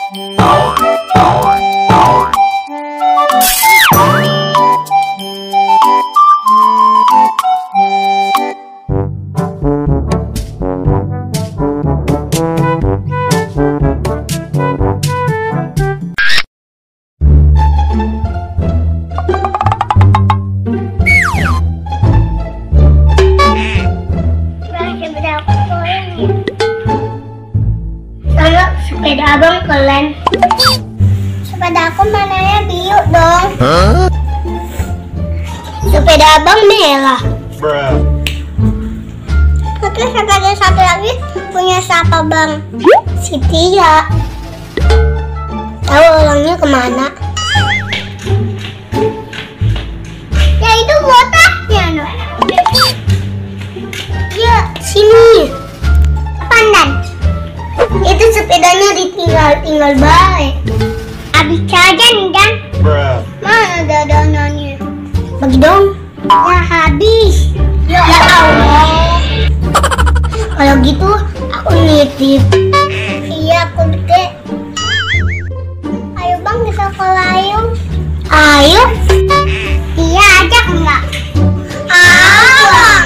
Sepeda abang keren. Sepeda aku mananya biru dong. Sepeda abang merah. Tapi sepeda satu lagi punya siapa bang? Si Tia. Tahu orangnya kemana? Ya itu botaknya no. Ya sini. Pandan. Itu sepedanya ditinggal baik. Habis jajan dan mana dadanannya? Bagi dong. Ya habis. Ya Allah. Kalau gitu aku nitip. Iya aku gede. Ayo bang ke sekolah ayo. Ayo. Iya ajak enggak? Bang. Alah.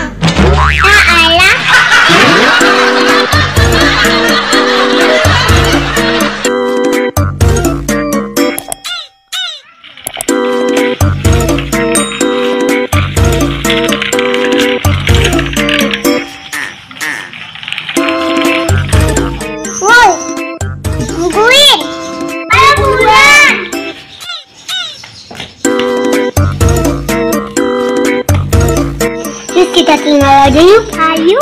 Kita tinggal aja yuk, ayo.